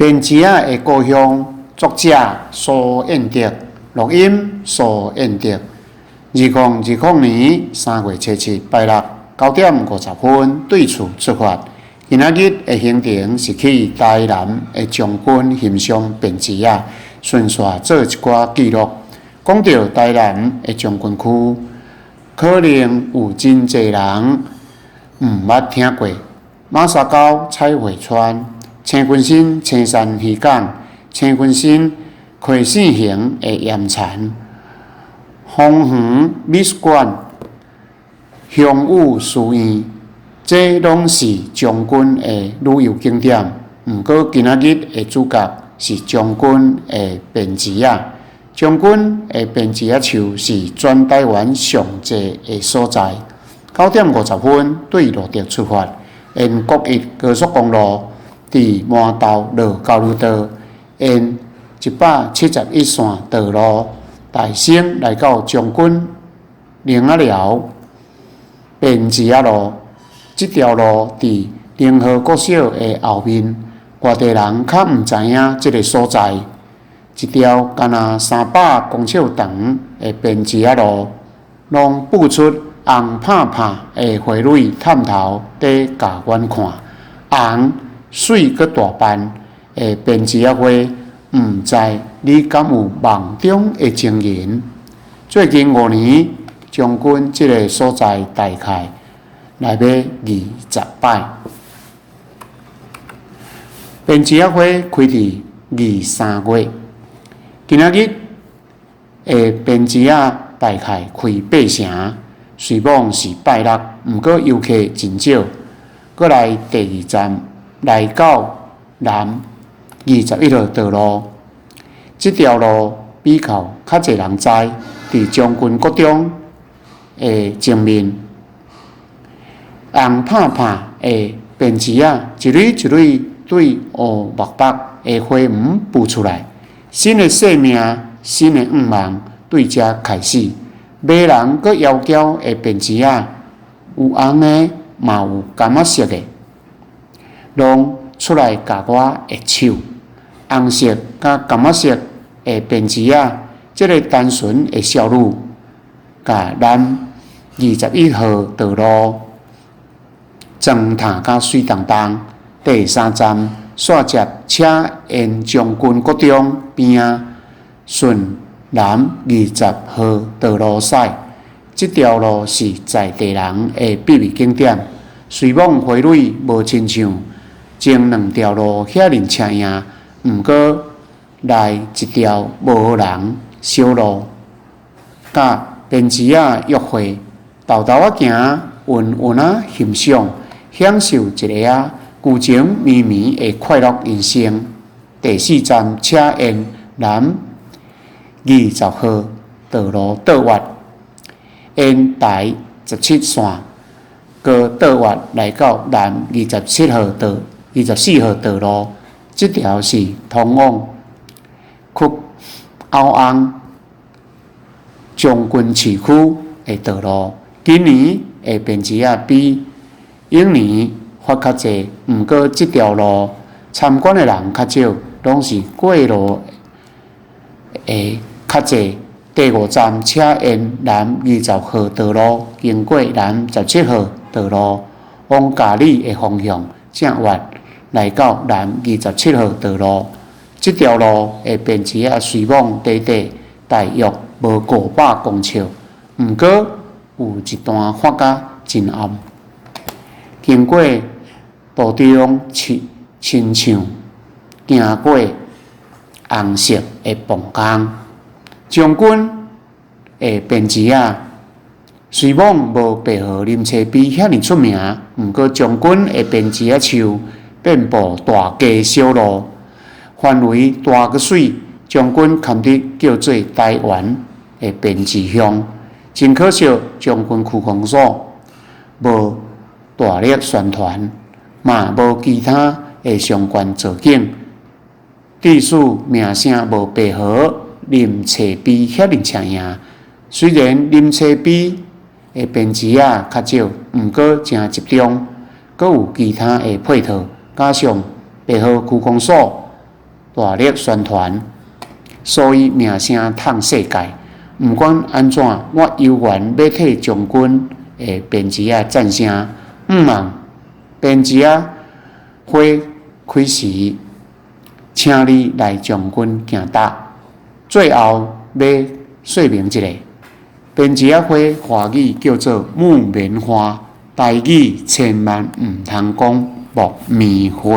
便池仔的故鄉，作者蘇彥德，錄音蘇彥德。2020年3月初7拜六9點50分對厝出發。今仔日的行程是去台南的將軍欣賞便池仔，順紲做一寡記錄。講著台南的將軍區，可能有真濟人毋捌聽過。馬沙溝彩繪村、青軍新青山漁港、青軍新溪四行的岩田、豐園美術館、雄武書院，這攏是將軍的旅遊景點。毋過今仔日的主角是將軍的便池仔。將軍的便池仔樹是全台灣上濟的所在。9點50分對蘆竹出發，沿國一高速公路佇饅頭落交流道，沿171線道路大升來到將軍苓仔寮便池仔路。這條路佇仁和國小的後面，外地人較毋知影這个所在。一條敢若300公尺長的便池仔路，攏布出紅拍拍的花蕊探頭佇共阮看，紅媠閣大瓣的便池仔花，毋知你敢有夢中的情人？最近5年，將軍這个所在大概來欲20擺。便池仔花開佇二三月，今仔日的便池仔大概開八成，雖罔是拜六，毋過遊客真少。閣來第二站來到南21號道路，這條路比較較濟人知，佇將軍國中的前面，紅拍拍的便池仔，一蕊一蕊對烏目目的花紋浮出來，新的生命，新的願望對遮開始。迷人閣妖嬌的便池仔，有紅的，嘛有柑仔色的，攏出來共我握手。紅色佮柑仔色的便池仔，這个單純的少女，共南21號道路妝燙甲媠當當。第三站，煞接車沿將軍國中邊仔，順南20號道路駛。這條路是在地人的必去景點。雖罔花蕊無親像前兩條路遐爾車影，毋過來一條無人小路，佮便池仔約會，沓沓仔行，勻勻仔欣賞，享受一下仔舊情綿綿的快樂人生。第四站，車沿南20號道路倒彎，沿台17線閣倒彎來到南27號道、24號道路。這條是通往屈甌翁將軍市區的道路。今年的便池仔比往年發較濟，毋過這條路參觀的人較少，攏是過路的較濟。第五站，車沿南20號道路，經過南17號道路，往佳里的方向正彎來到南27號道路。這條路的便池仔雖罔短短大約無500公尺，毋過有一段發甲真暗。經過途中，親親像行過紅色的磅工。將軍的便池仔，雖罔無白河林車陂遐爾出名，毋過將軍的便池仔樹遍佈大街小路，範圍大閣媠。將軍堪得叫做台灣的便池鄉。真可惜，將軍區公所無大力宣傳，嘛無其他的相關造景，致使名聲無白河林車陂遐爾車影。雖然林車陂的便池仔較少，毋過誠集中，閣有其他的配套，加上白河區公所大力宣傳，所以名聲淌世界。毋管按怎，我猶原欲替將軍的鞭子仔讚聲。毋茫鞭子仔花開時，請你來將軍行搭。最後欲說明一下，鞭子仔花華語叫做木棉花，台語千萬毋通講木棉花。